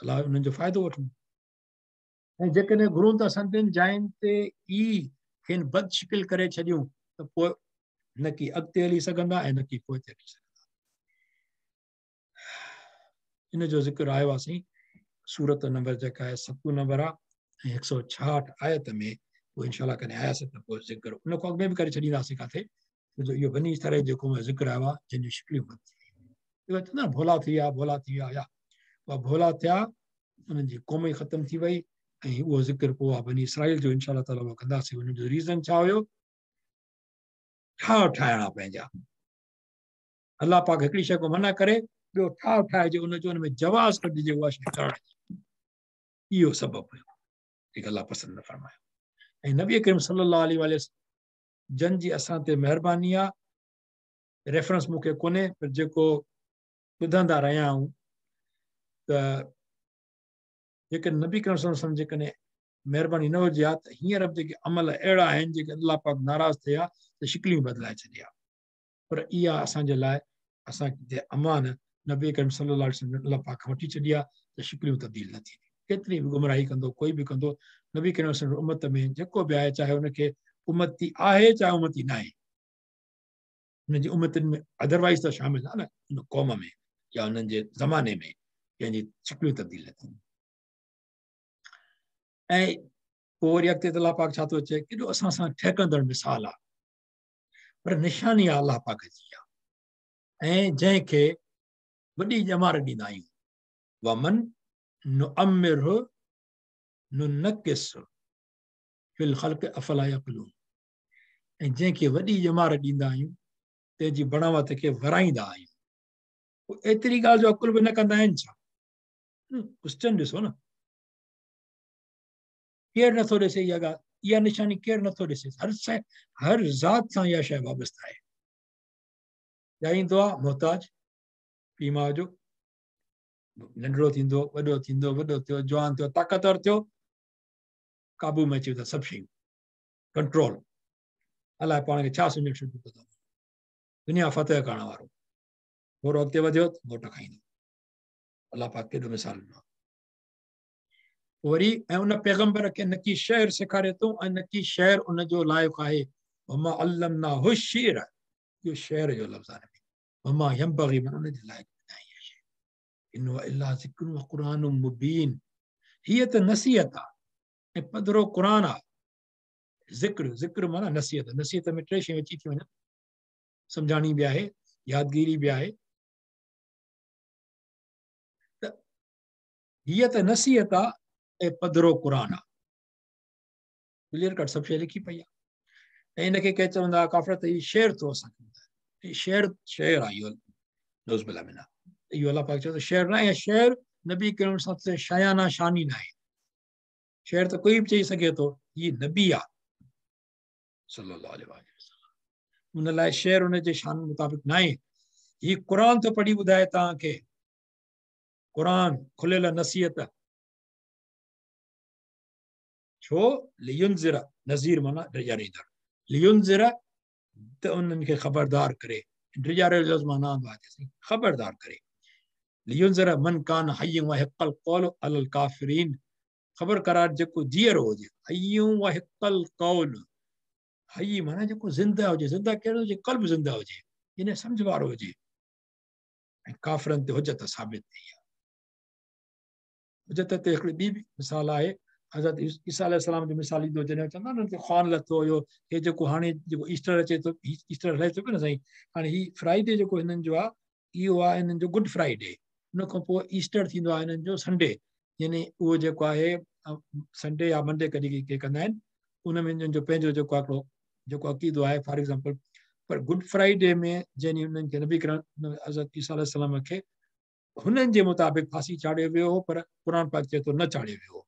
الله انهن جو فائدو وٺون. ۽ جيڪڏهن گهرون ته سندن جاين تي ئي کين بد شڪل ڪري ڇڏيون ته پوء نه ڪي اڳتي هلي سگهندا ۽ نه ڪي پوئتي هلي سگهندا. ان جو ذڪر آيو آهي سائين سورت نمبر جيڪا آهي 7 نمبر آهي ۽ 166 آيت ۾ پوء انشاء الله ڪڏهن آياسين ته پوء ذڪر ان کان اڳ ۾ به ڪري ڇڏينداسين ڪاٿي، ڇو جو اهو بني اسرائيل جيڪو ذڪر آيو آهي جن جون شڪليون بند ٿي ويون. اهو چوندا آهن ڀولا ٿي ويا، ڀولا ٿي ويا، يا اها ڀولا ٿيا، انهن جي قوم ئي ختم ٿي وئي. ۽ اهو ذڪر پوء آهي بني اسرائيل جو انشاء الله تعاليٰ اهو ڪنداسين. انهن جو ريزن ڇا هيو؟ ٺاهه ٺاهڻا پنهنجا. الله پاڪ هڪڙي شيء کان منع ڪري ٻيو ٺاهه ٺاهجي، ان جو ان ۾ جواز ڪڍجي اها شيء ڪرڻ جي، اهو سبب هيو جيڪي الله پسند نه فرمايو. ۽ نبي ڪريم صلي الله عليه وآله جن جي اسان تي مهرباني آ، ريفرنس مون کي ڪونهي پر جيڪو ٻڌندا رهيا آهيون ته جيڪي نبي ڪريم صلي الله عليه وسلم جيڪڏهن مهرباني نه هجي ها ته هينئر به جيڪي عمل اهڙا آهن جيڪي الله پاڪ ناراض ٿئي ها ته شڪليون بدلائي ڇڏي ها، پر اها اسان جي لاء اسان جي امان نبي ڪريم صلي الله عليه وسلم الله پاڪ کان وٺي ڇڏي آ ته شڪليون تبديل نه ٿينديون. ڪيتري به گمراهي ڪندو ڪوئي به ڪندو، نبي ڪريم صلي الله عليه وسلم امت ۾ جيڪو به آهي چاهي ان کي امتي آهي چاهي امتي نه آهي، ان جي امتن ۾ ادروائز ته شامل نه آهي نه ان قوم ۾ يا انهن جي زماني ۾ ڪنهن جي شڪليون تبديل نه ٿينديون. ۽ پوء وري اڳتي ته الله پاڪ ڇا ٿو چئي، ڪيڏو اسان سان ٺهڪندڙ مثال آهي، پر نشاني آهي الله پاڪ جي آهي. ۽ جنهن کي وڏي ڄمار ڏيندا آهيون، ومن نعمره ننڪس في الخلق افلا يعقلون، ۽ جنهن کي وڏي ڄمار ڏيندا آهيون تنهن جي بڻاوت کي ورائيندا آهيون. پوء ايتري ڳالهه جو عقل به نه ڪندا آهن ڇا؟ ڪوئسچن ڏسو نه، ڪير نٿو ڏسي اها ڳالهه، اها نشاني ڪير نٿو ڏسي؟ هر ذات سان اها شيء وابسته آهي. ڄائيندو آهي محتاج پيء ماء جو، ننڍڙو ٿيندو، وڏو ٿيندو، وڏو ٿيو، جوان ٿيو، طاقتور ٿيو، قابو ۾ اچي ويندا سڀ شيون، ڪنٽرول. الائي پاڻ کي ڇا سمجهڻ شروع ڪندو، دنيا فتح ڪرڻ وارو، ٿورو اڳتي وڌيو ته موٽ کائيندو. الله پاڪ ڪيڏو مثال ڏنو وري. ۽ ان پيغمبر کي نه ڪي شعر سيکاري ٿو ۽ نه ڪي شعر ان جو لائق آهي. وما علمناه الشعر، اهو شعر جو لفظ آهي. وما ينبغي، من ان جي لائق نه آهي اها شيء. ان هو الا ذڪر و قرآن مبين، هيء ته نصيحت آهي ۽ پڌرو قرآن آهي. ذڪر، ذڪر معنيٰ نصيحت، نصيحت ۾ ٽي شيون اچي ٿي وڃن، سمجهاڻي به آهي، يادگيري به آهي. هيء ته نصيحت آ ۽ پڌرو قرآن آ. ڪليئر ڪٽ سڀ شيء لکي پئي آ. ۽ ان کي ڪي چوندا ڪافر ته هي شعر ٿو اسان کي ٻڌائي. هي شعر شعر آ اهو نعوذ بالله منه. اهو الله پاڪ چيو ته شعر نه آهي، شعر نبي ڪريم سان ته شايانه شاني نه آهي. شعر ته ڪوئي به چئي سگهي ٿو، هي نبي آ صلي الله عليه وآله وسلم، ان لاء شعر ان جي شان مطابق نه آهي. هي قرآن ٿو پڙهي ٻڌائي توهان کي، قرآن کليل نصيحت. ڇو؟ لينذر، نذير معنيٰ ڊيڄاريندڙ، لينذر ته انهن کي خبردار ڪري، ڊيڄاري جو لفظ معنيٰ آندو آهي سائين، خبردار ڪري. لينذر من ڪان حي وحق القول علي الڪافرين، خبر قرار جيڪو جيئرو هجي، حي وحق القول، حي معنيٰ جيڪو زنده هجي، زنده ڪهڙو هجي؟ قلب زنده هجي، يعني سمجھ وارو هجي، ۽ ڪافرن تي حجت ثابت ٿي آهي. حجت تي هڪڙي ٻي به مثال آهي، حضرت عيسيٰ عليه السلام جو مثال ايندو، جڏهن چوندا آهن ته خوان لٿو هيو، هي جيڪو هاڻي جيڪو ايسٽر اچي ٿو، هي ايسٽر هلي ٿو پيو نه سائين، هاڻي هي فرائيڊي جيڪو هنن جو آهي، اهو آهي هنن جو گڊ فرائيڊي، ان کان پوء ايسٽر ٿيندو آهي هنن جو سنڊي، يعني اهو جيڪو آهي سنڊي يا منڊي ڪڏهن ڪي ڪندا آهن، ان ۾ هنن جو پنهنجو جيڪو هڪڙو جيڪو عقيدو آهي for example. Per good Friday ۾ جنهن هنن کي نبي ڪريم حضرت عيسيٰ عليه السلام کي هنن جي مطابق ڦاسي چاڙهيو ويو هو، پر قرآن پاڪ چئي ٿو نه چاڙهيو ويو هو.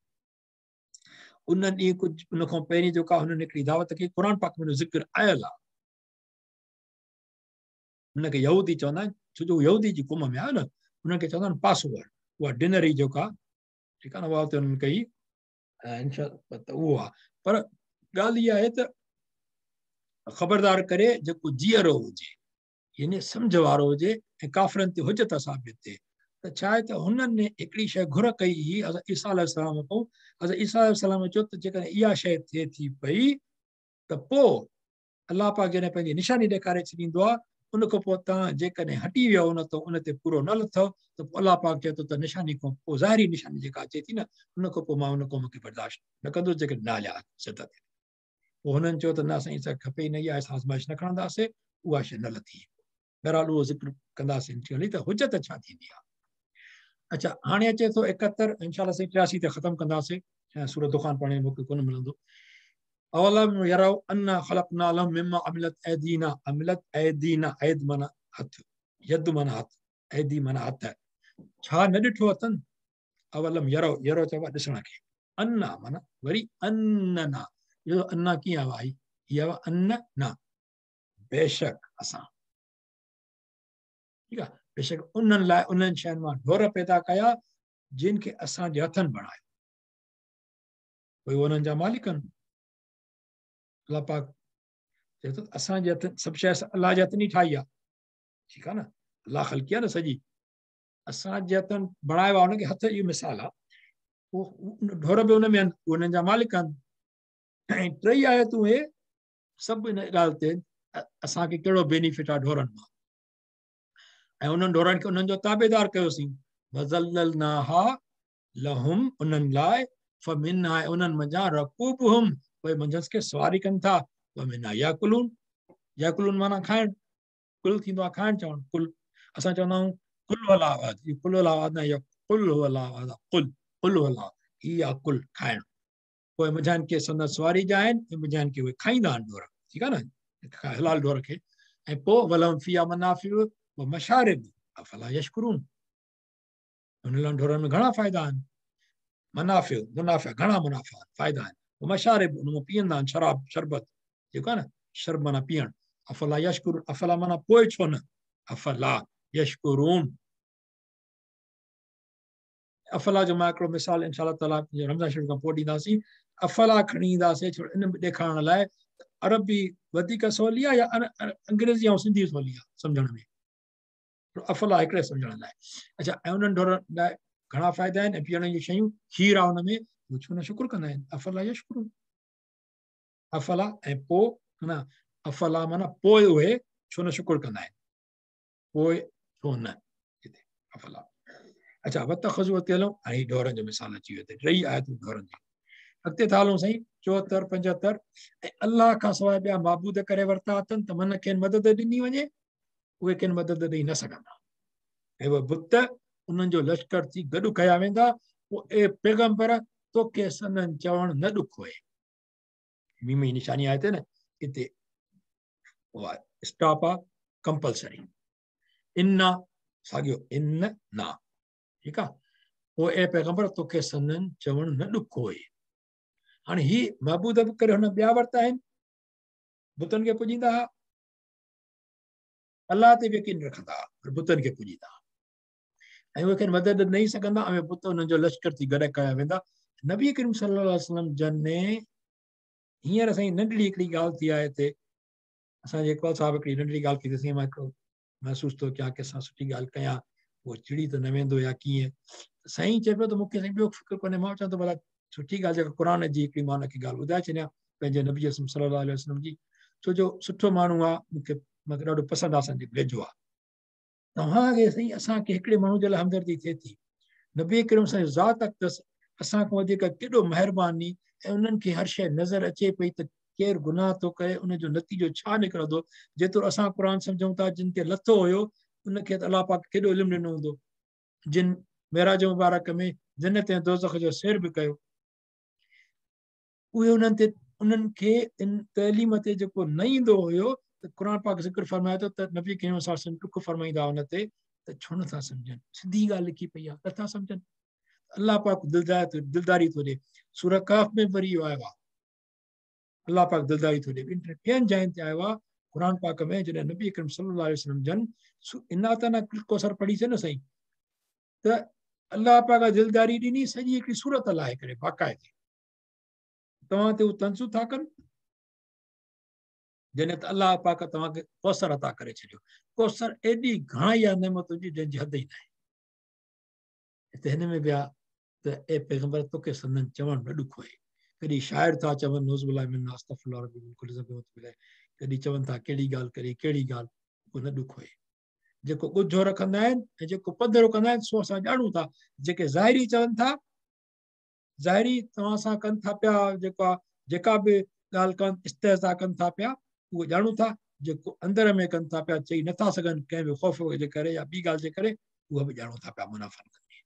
ان ڏينهن ڪجهه ان کان پهرين جيڪا هنن هڪڙي دعوت ڪئي، قرآن پاڪ ۾ ذڪر آيل آهي، هن کي يهودي چوندا آهن، ڇو جو يهودي جي قوم ۾ آيو نه، هنن کي چوندا آهن پاس اوور، اها ڊنر ئي جيڪا ٺيڪ آهي نه، اها اتي هنن ڪئي انشاء الله اهو آهي. پر ڳالهه اها آهي ته خبردار ڪري جيڪو جيئرو هجي، يعني سمجھ وارو هجي، ۽ ڪافرن تي حجت ثابت ٿئي. ته ڇا آهي ته هنن هڪڙي شيء گهر ڪئي هئي حضرت عيسيٰ عليه السلام کان، حضرت عيسيٰ عليه السلام چيو ته جيڪڏهن اها شيء ٿئي ٿي پئي ته پوء الله پاڪ جڏهن پنهنجي نشاني ڏيکاري ڇڏيندو آهي، ان کان پوء توهان جيڪڏهن هٽي ويو ان تان، ان تي پورو نه لٿو ته پوء الله پاڪ چئي ٿو ته نشاني کان پوء ظاهري نشاني جيڪا اچي ٿي نه، ان کان پوء مان ان قوم کي برداشت نه ڪندس جيڪڏهن نه هليا سڌ تي. پوء هنن چيو ته نه سائين اسان کي کپي ئي نه اها، اسان آزمائش نه کڻنداسين، اها شيء نه لٿي. بهرحال اهو ذڪر ڪنداسين انشاء الله ته حجت ڇا ٿيندي آهي. اچھا هاڻي اچي ٿو 71، انشاء الله سائين 83 تي ختم ڪنداسين، سورة دخان پڙهڻ جو موقعو ڪونه ملندو. اولم يروا انا خلقنا لهم مما عملت ايدينا، عملت ايدينا، ايد معنی هٿ، يد معنی هٿ، ايدي معنی هٿ، ڇا نه ڏٺو اٿن؟ اولم يروا، يروا چئبو آهي ڏسڻ کي، انا معنی وري اننا، اهو انا ڪيئن آيو آهي؟ هي آيو اننا، بيشڪ اسان، ٺيڪ آهي، بيشڪ انهن لاء انهن شين مان ڍور پيدا ڪيا جن کي اسان جي هٿن بڻايو، پوء انهن جا مالڪ آهن. الله پاڪ چئي ٿو اسان جي هٿن سڀ شيء الله جي هٿن ئي ٺاهي آهي، ٺيڪ آهي نه، الله خلقي آهي نه سڄي، اسان جي هٿن بڻايو آهي، ان کي هٿ جو مثال آهي، اهو ڍور به ان ۾ آهن، اهي انهن جا مالڪ آهن. ۽ ٽئي آيتون اهي سڀ ان ڳالهه تي اسان کي ڪهڙو بينيفٽ آهي ڍورن مان، ۽ انهن ڍورن کي انهن جو تابعدار ڪيوسين، وذللناها لهم، انهن لاء، فمنها، انهن منجهان، رڪوبهم، پوء منجهس کي سواري ڪن ٿا، ومنها ياڪلون، ياڪلون معنيٰ کائڻ، ڪل ٿيندو آهي کائڻ چوڻ، ڪل اسان چوندا آهيون قل هو الله احد، هي قل هو الله احد نه، هي قل هو الله احد، قل، قل هو الله، هي آهي ڪل کائڻ. پوء منجهان ڪي سندس سواري جا آهن ۽ منجهان ڪي اهي کائيندا آهن ڍور، ٺيڪ آهي نه، حلال ڍور کي. ۽ پوء ولهم فيها منافع و مشارب افلا يشڪرون، انهن لاء ڍورن ۾ گهڻا فائدا آهن، منافع، منافع گهڻا منافع آهن، فائدا آهن، و مشارب ان مان پيئندا آهن شراب شربت جيڪو آهي نه، شرب معنيٰ پيئڻ، افلا يشڪرون، افلا معنيٰ پوء ڇو نه، افلا يشڪرون، افلا جو مان هڪڙو مثال انشاء الله تعاليٰ رمضان شريف کان پوء ڏينداسين. افلا کڻي اينداسين ڇو ان ڏيکارڻ لاء عربي وڌيڪ سولي آهي يا انگريزي ۽ سنڌي سولي آهي سمجهڻ ۾، افلا هڪڙي سمجهڻ لاء. اچھا ۽ انهن ڍورن لاء گهڻا فائدا آهن ۽ پيئڻ جون شيون کير آهي ان ۾، هو ڇو نه شڪر ڪندا آهن، افلا يشڪرون، افلا ۽ پوء معنيٰ افلا معنيٰ پوء اهي ڇو نه شڪر ڪندا آهن، پوء ڇو نه هتي افلا. اچھا وتخذوا اڳتي هلون، هاڻي هي ڍورن جو مثال اچي ويو هتي، ٽئي آيتون ڍورن جون. اڳتي ٿا هلون سائين 74 75، ۽ الله کان سواء ٻيا معبود ڪري ورتا اٿن ته من کين مدد ڏني وڃي، اهي کين مدد ڏئي نه سگهندا، ۽ اهي بت انهن جو لشڪر ٿي گڏ ڪيا ويندا، पोइ ए पैगंबर तोखे संदन चवणु न ॾुखो आहे। मीम जी निशानी आहे हिते न, हिते उहा स्टॉप आहे कंपलसरी। इन्ना साॻियो इन ना, ठीकु आहे। पोइ ए पैगंबर तोखे संदन चवणु न ॾुखो आहे। हाणे ही महबूद बि करे हुन ॿिया वरिता आहिनि, बुतनि खे पुॼींदा हुआ, अलाह ते बि यकीन रखंदा हुआ, पर बुतनि खे पुॼींदा हुआ ऐं उहे खेनि मदद न सघंदा ऐं बुत हुननि जो लश्कर थी गॾु कया वेंदा। नबी करीम सल्लल्लाहु अलैहि वसल्लम जन हींअर असांजी नंढड़ी हिकिड़ी ॻाल्हि थी आहे हिते, असांजे इक़बाल साहिबु हिकिड़ी नंढड़ी ॻाल्हि कई असीं, मां हिकिड़ो महसूसु थो कयां कंहिंसां सुठी ॻाल्हि कयां, उहो चिड़ी त न वेंदो या कीअं। साईं चए पियो त मूंखे साईं ॿियो फ़िक्र कोन्हे, मां चवां थो भला सुठी ॻाल्हि जेका क़ुर जी हिकिड़ी मां हुनखे ॻाल्हि ॿुधाए छॾियां पंहिंजे नबी सल्लल्लाहु अलैहि वसल्लम जी, छो जो सुठो माण्हू आहे, मूंखे ॾाढो पसंदि आहे, असांजे वेझो आहे। तव्हांखे साईं असांखे हिकिड़े माण्हू जे लाइ हमदर्दी थिए थी, नबी करीम सां ज़ात अक़दस असां खां वधीक केॾो महिरबानी ऐं उन्हनि खे हर शइ नज़र अचे पई त केरु गुनाह थो करे, उनजो नतीजो छा निकिरंदो। जेतिरो असां क़ुर सम्झूं था, जिन ते लथो हुयो उनखे त अलाह पाक केॾो इल्मु ॾिनो हूंदो, जिन मेराज मुबारक में जन्नत ऐं दोज़ख जो सैर बि कयो, उहे उन्हनि ते उन्हनि खे इन तइलीम ते जेको न ईंदो हुयो त क़ुर पाक ज़िक्र फरमाए थो त नबी करीम सल्लल्लाहु ॾुख फरमाईंदा हुन ते त छो नथा सम्झनि, सिधी ॻाल्हि लिखी पई आहे, नथा सम्झनि। अलाह पाक दिलदारी थो ॾिए। सूरह कहफ़ में वरी इहो आयो आहे, अलाह पाक दिलदारी थो ॾिए। ॿिनि जायुनि ते आयो आहे क़ुर पाक में, जॾहिं नबी करीम सल्लल्लाहु अलैहि वसल्लम जन इना त न कोसर पढ़ीसीं न साईं, त अलाह पाक दिलदारी ॾिनी, सॼी हिकिड़ी सूरत लाहे करे बाक़ाइदे तव्हां ते हू तंज़ू था कनि, जॾहिं त अलाह पाक तव्हांखे कौसर अता करे छॾियो। कौसर एॾी घणाई आहे नेमतुनि जी जंहिंजी हद ई न आहे। हिते हिन में बि आहे त ए पैगंबर तोखे संदन चवणु न ॾुखो आहे। कॾहिं शाइर था चवनि नौज़ुबिल्लाहि मिन अस्तग़फिरुल्लाह रब्बी मिन कुल्लि ज़ंबिन व अतूबु इलैहि, कॾहिं चवनि था कहिड़ी ॻाल्हि करे कहिड़ी ॻाल्हि, उहो न ॾुखो आहे। जेको ॻुझो रखंदा आहिनि ऐं जेको पधरो कंदा आहिनि सो असां ॼाणूं था। जेके ज़ाहिरी चवनि था, ज़ाहिरी तव्हां सां कनि था पिया, जेको आहे जेका बि ॻाल्हि कनि इस्तिहज़ा कनि था पिया, उहो ॼाणूं था। जेको अंदरि में कनि था पिया, चई नथा सघनि कंहिं बि ख़ौफ़ जे करे या ॿी ॻाल्हि जे करे, उहा बि ॼाणूं था पिया मुनाफ़ा कंदे।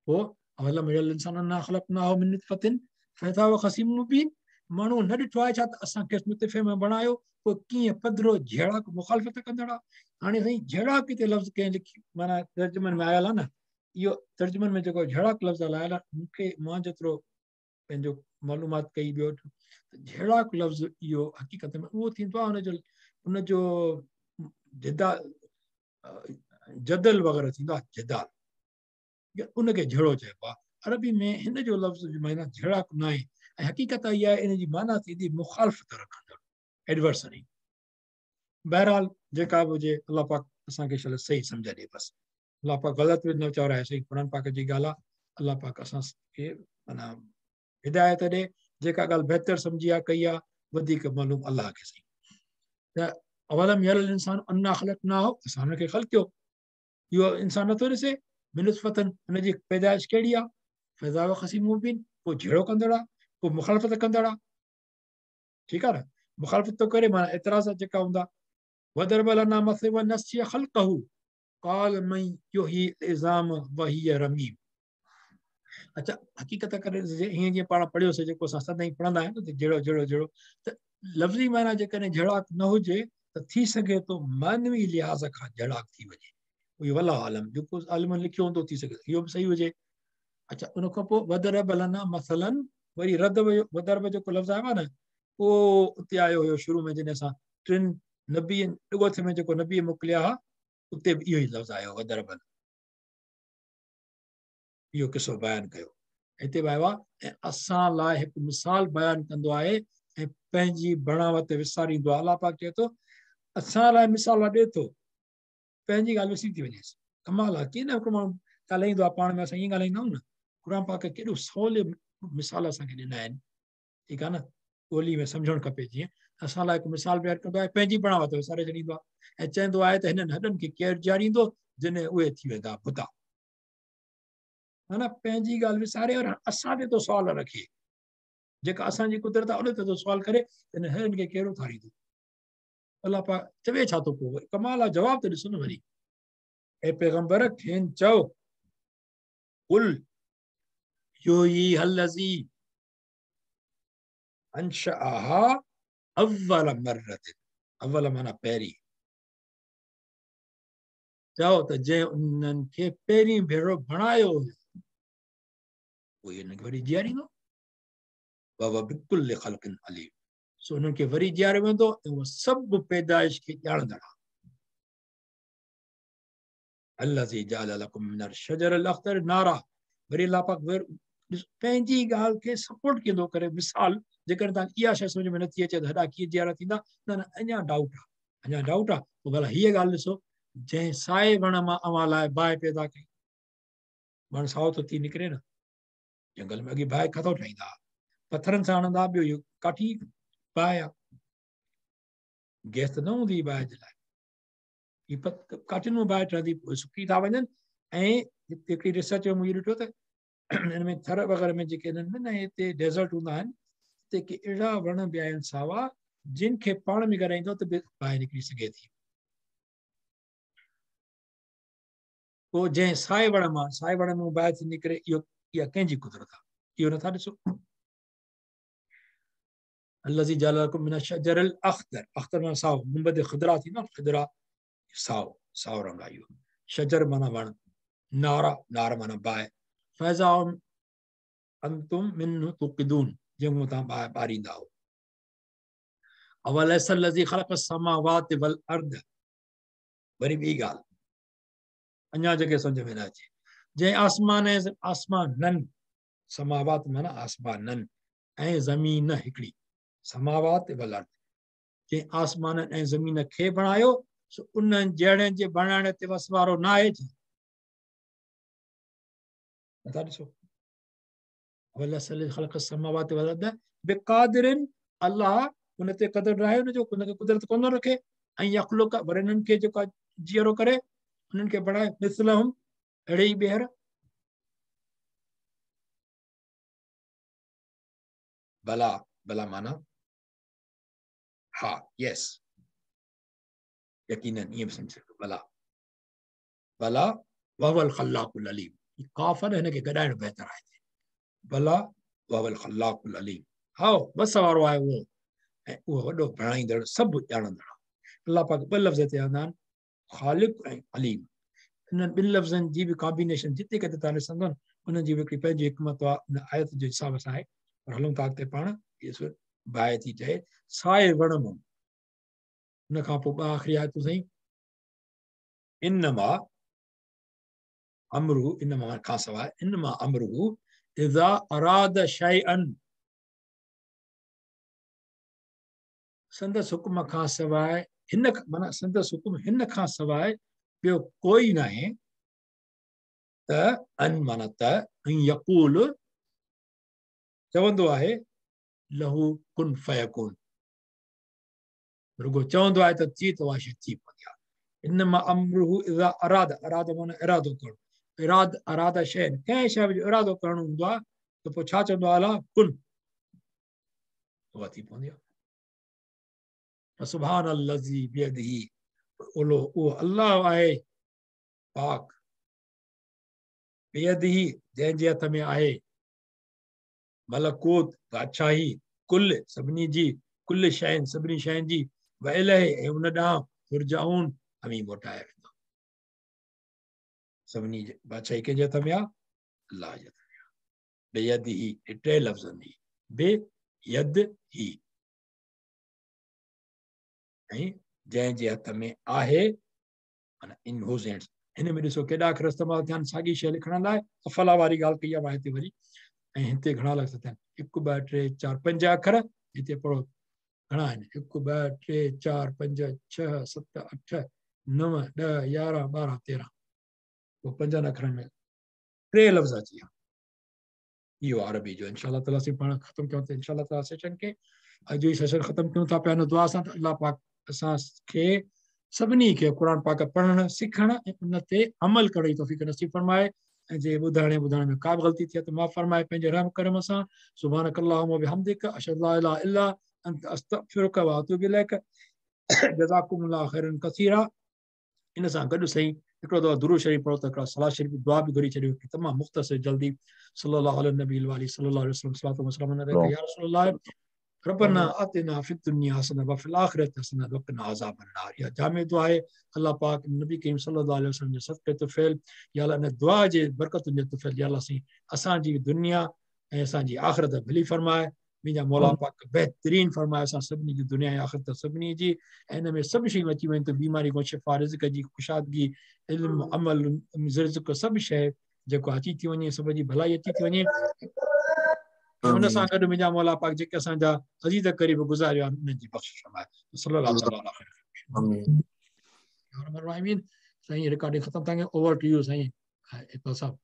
पोइ अवलम यरल इंसान अन्ना ख़लक़नाहु मिन नुत्फ़तिन फ़इज़ा हुव ख़सीम मुबीन, माण्हू न ॾिठो आहे छा त असां खेसि नुत्फ़े में बणायो, पोइ कीअं पधरो झेड़ाक मुखालिफ़त कंदड़ आहे। हाणे साईं झेड़ाक हिते लफ़्ज़ कंहिं लिखी माना तर्जुमनि में आयल आहे न, इहो तर्जुमनि में जेको झेड़ाक लफ़्ज़ आयल आहे, मूंखे मां जेतिरो पंहिंजो मालूमात कई ॿियो त झेड़ाक लफ़्ज़ इहो हक़ीक़त में उहो थींदो आहे, हुनजो जिदा जदल वग़ैरह थींदो आहे, जिदाल उनखे झेड़ो चइबो आहे। अरबी में हिन जो लफ़्ज़ जी माना झेड़ाक न आहे ऐं हक़ीक़त इहा आहे इन जी माना थींदी मुखालिफ़त रखंदड़, एडवर्सरी। बहरहाल जेका बि हुजे अलाह पाक असांखे शल सही सम्झ ॾे, बसि अलाह पाक ग़लति बि न चवाराए, सही क़ुर पाक जी ॻाल्हि आहे। अलाह पाक असांखे माना हिदायत ॾे, जेका ॻाल्हि बहितर सम्झी आहे कई आहे, वधीक मालूम अलाह खे सही। त अवलम यरल इंसान अन्ना ख़लक़नाहु, असां हुनखे ख़लकियो, इहो इंसान नथो ॾिसे, मिन नुत्फ़तिन, हुनजी पैदाइश कहिड़ी आहे, फ़इज़ा हुव ख़सीम मुबीन, पोइ झेड़ो कंदड़ आहे, पोइ मुखालिफ़त कंदड़ आहे, ठीकु आहे न, मुखालिफ़त थो करे माना एतिराज़ जेका हूंदा। वदरब लना मसलन व नसिय ख़ल्क़हु क़ाल मन युह्यी इज़ाम व हिय रमीम। अच्छा हक़ीक़त करे हीअं जीअं पाण पढ़ियोसीं, जेको असां सदाईं पढ़ंदा आहियूं त जहिड़ो जहिड़ो जहिड़ो, त लफ़्ज़ी माना जेकॾहिं झड़ाक न हुजे त थी सघे थो मानवी लिहाज़ खां झड़ाक थी वञे, इहो वला आलम जेको आलिमनि लिखियो हूंदो थी सघे इहो बि सही हुजे। अच्छा उन खां पोइ वदरब लना मसलन, वरी रद वदरब जेको लफ़्ज़ आयो आहे न, उहो उते आयो हुयो शुरू में जॾहिं असां टिनि नबी ॻोठ में जेको नबी मोकिलिया हुआ, उते बि इहो ई लफ़्ज़ आयो वदरब, इहो क़िसो बयानु कयो। हिते बि आयो आहे ऐं असां लाइ हिकु मिसाल बयानु कंदो आहे ऐं पंहिंजी बणावत विसारींदो आहे। अलाह पाक चए थो असां लाइ मिसाल ॾिए थो, पंहिंजी ॻाल्हि विसरी थी वञेसि। कमाल आहे, कीअं न हिकिड़ो माण्हू ॻाल्हाईंदो आहे पाण में, असां ईअं ॻाल्हाईंदा आहियूं न, क़ुर पाक केॾो सवले मिसाल असांखे ॾिना आहिनि, ठीकु आहे न, ॿोली में सम्झणु खपे जीअं असां लाइ हिकु मिसाल बयानु कंदो आहे, पंहिंजी बणावत विसारे छॾींदो आहे ऐं चवंदो आहे त हिननि हॾनि खे केरु जीआरींदो जिन उहे थी वेंदा बुता, माना पंहिंजी ॻाल्हि विसारे और असां ते थो सुवाल रखे, जेका असांजी कुदरत आहे उन ते थो सुवाल करे त हिन हॾनि खे केरु उथारींदो। अलाह पाक चवे छा थो पोइ, कमाल आहे, जवाबु त ॾिसो न वरी। ऐं पैगंबर खेनि चओ, कुल يحييها الذي انشأها اول مره. اول माना पहिरीं। चओ त जंहिं उन्हनि खे पहिरीं भेरो बणायो हुयो उहो हिननि खे वरी जीआरींदो। बाबा बिल्कुलु ख़ल्क़िन अलीम। सो उन्हनि खे वरी जीआरियो वेंदो ऐं उहो सभु पैदाइश खे ॼाणंदड़ आहे। الذي جعل لكم من الشجر الأخضر نارا। वरी अलाह पाक पंहिंजी ॻाल्हि खे सपोर्ट कंदो करे। मिसाल जेकॾहिं तव्हांखे इहा शइ सम्झ में नथी अचे त हॾा कीअं जीआरा थींदा, न न अञा डाउट आहे, अञा डाउट आहे। पोइ भला हीअ ॻाल्हि ॾिसो, जंहिं साए वण मां अव्हां लाइ बाहि पैदा कई। वण साओ थो थी निकिरे न, जंगल में अॻे बाहि किथां ठाहींदा, पथरनि सां हणंदा, ॿियो इहो काठी बाहि आहे, गैस त न हूंदी बाहि जे लाइ, हीअ काठियुनि मां बाहि ठहंदी, पोइ सुकी था वञनि। ऐं हिते हिकिड़ी रिसर्च में मूं इहो ॾिठो त हिन में थर वग़ैरह में जेके हिननि में न हिते डेज़र्ट हूंदा आहिनि, हिते के अहिड़ा वण बि आहिनि सावा जिन खे पाण में गॾाईंदो त बि बाहि निकिरी सघे थी। पोइ जंहिं साए वण मां बाहि थी निकिरे, इहो इहा कंहिंजी कुदरत आहे? इहो नथा ॾिसो। الذي جعل لكم من الشجر الأخضر، अख़्तर माना साओ, गुंबद ख़िदरा थींदो आहे, ख़िदरा साओ, साओ रंग आहे इहो। शजर माना वण, नारा, नार माना बाहि। फैज़ा अंतुम मिन्हु तुक़िदून, जंहिं तव्हां बाहि ॿारींदा हो। अवलैस الذي خلق السماوات والأرض। वरी ॿी ॻाल्हि अञा जेके सम्झ में न अचे, जंहिं आसमान ऐं आसमाननि, समावात माना आसमाननि ऐं ज़मीन हिकिड़ी, समावात वल अर्द, जंहिं आसमाननि ऐं ज़मीन खे बणायो, सो उन्हनि जहिड़नि जे बणाइण ते वस वारो न आहे। नथा ॾिसो, खलक वल अर्द बिक़ादिरिन, अल्लाह उन ते क़दुरु न आहे, हुनजो हुनखे कुदरत कोन रखे, ऐं यख़लुक, वरी इन्हनि खे जेको आहे जीअरो करे, उन्हनि खे बणाए, मिसलहुम, अहिड़े ई ॿीहर। भला, भला माना हा, यस, यकीनन ईअं बि सम्झी सघो। भला, भला वहुवल ख़ल्लाक़ुल अलीम, काफ़ आहे न, हिनखे गॾाइणु बहितर आहे। भला वहुवल ख़ल्लाक़ुल अलीम, हा बस वारो आहे उहो, ऐं उहो वॾो बणाईंदड़, सभु ॼाणंदड़ आहे। अलाह पाक ॿ लफ़्ज़ हिते आंदा आहिनि, ख़ालिक़ ऐं अलीम। इन्हनि ॿिनि लफ़्ज़नि जी बि कॉम्बिनेशन जिते किथे तव्हां ॾिसंदो न, उन्हनि जी बि हिकिड़ी पंहिंजी हिकमत आहे, उन आयत जे हिसाब सां आहे। पर हलूं था अॻिते पाण, इहो बाहि थी चए साए वण मां। उन खां पोइ ॿ आख़िरी आयतूं साईं, इनमा अमरू, इनमा खां सवाइ, इनमा अमरू इज़ा अराद शैअन, संदसि हुकुम खां सवाइ हिन, माना संदसि हुकुम हिन खां सवाइ ॿियो कोई न आहे। त अन माना त, ऐं यक़ूल चवंदो आहे, लहू कुन फयकुन, रुगो चवंदो आहे त थी त उहा शइ थी पवंदी आहे। इनमा अमरुहु इज़ा अराद, अराद माना इरादो करणु, इराद अराद शइ, कंहिं शइ जो इरादो करणो हूंदो आहे त पोइ छा चवंदो आहे अलाह, कुन, उहा थी पवंदी आहे। सुभान अल्लज़ी बियदिही, उहो अल्लाह आहे पाक, बियदिही जंहिंजे हथ में आहे, मलकूत बादशाही, कुल सभिनी जी, कुल शयुनि सभिनी शयुनि जी, व इलैहि ऐं उन ॾांहुं, तुरजाऊन अवीं मोटाया वेंदो। सभिनी बादशाही कंहिंजे हथ में आहे? अल्लाह जे हथ में आहे। बेयदिही, टे लफ़्ज़नि जी, बे यद ही, ऐं जंहिंजे हथ में आहे, माना इन हुज़ हैंड्स। हिन में ॾिसो केॾा अखर इस्तेमालु थिया आहिनि साॻी शइ लिखण लाइ। अफला वारी ॻाल्हि कई आहे मां हिते वरी, ऐं हिते घणा लफ़्ज़ थिया आहिनि, 1 2 3 4 5 अखर। हिते पढ़ो घणा आहिनि, 1 2 3 4 5 6 7 8 9 10 11 12 13, पोइ पंजनि अखरनि में टे लफ़्ज़ अची विया। इहो अरबी जो इंशा ताला असीं पाण ख़तमु कयूं था इंशा ताला सेशन खे। अॼु ई सेशन ख़तमु कयूं था पिया हिन दुआ सां त अलाह पाक असांखे सभिनी खे क़ुर पाक पढ़णु, सिखणु ऐं उन ते अमल करण जी तौफ़ीक़ नसीब फरमाए। ऐं जे ॿुधाइण ॿुधाइण में का बि ग़लती थिए त माफ़ फरमाए पंहिंजे रहम करम सां। सुभानक अल्लाहुम्मा व बिहम्दिक, अशहदु अल्ला इलाहा इल्ला अंत, अस्तग़फिरुक व अतूबु इलैक। जज़ाकुमुल्लाहु खैरन कसीरा। इन सां गॾु सही हिकिड़ो दफ़ो दुरूद शरीफ़ पढ़ो त हिकिड़ा सलाह शरीफ़ दुआ बि घुरी छॾियो तमामु मुख़्तसिर जल्दी। सल्लल्लाहु अलैहि नबी वाली सल्लल्लाहु अलैहि वसल्लम सलातु वसलाम अलैका या रसूलुल्लाह रब्बना आतिना फिद दुनिया हसना व फिल आखिरति हसना व क़िना अज़ाबन नार। इहा जामे दुआ आहे। अल्लाह पाक नबी करीम सल्लल्लाहु अलैहि वसल्लम जे सदक़े तुफ़ैल या अल्लाह इन दुआ जे बरकतुनि जे तुफ़ैल या अल्लाह साईं असांजी दुनिया ऐं असांजी आख़िरत भली फरमाए। मुंहिंजा मौला पाक बहितरीन फरमाए असां सभिनी जी दुनिया ऐं आख़िरत सभिनी जी ऐं हिन में सभु शयूं अची वञनि थियूं, बीमारी खां शिफ़ा, रिज़्क जी कुशादगी, इल्मु, अमल, रिज़्क सभु शइ जेको अची थी वञे, सभ जी भलाई अची थी वञे। हुन सां गॾु मुंहिंजा मौला पाक जेके असांजा अज़ीज़ क़रीब गुज़ारियो आहिनि उन्हनि जी बख़्शिश फरमाए। सल्लल्लाहु तआला अलैहि। आमीन। साईं रिकॉर्डिंग ख़त्म था। ओवर टू you साईं इक़बाल साहब।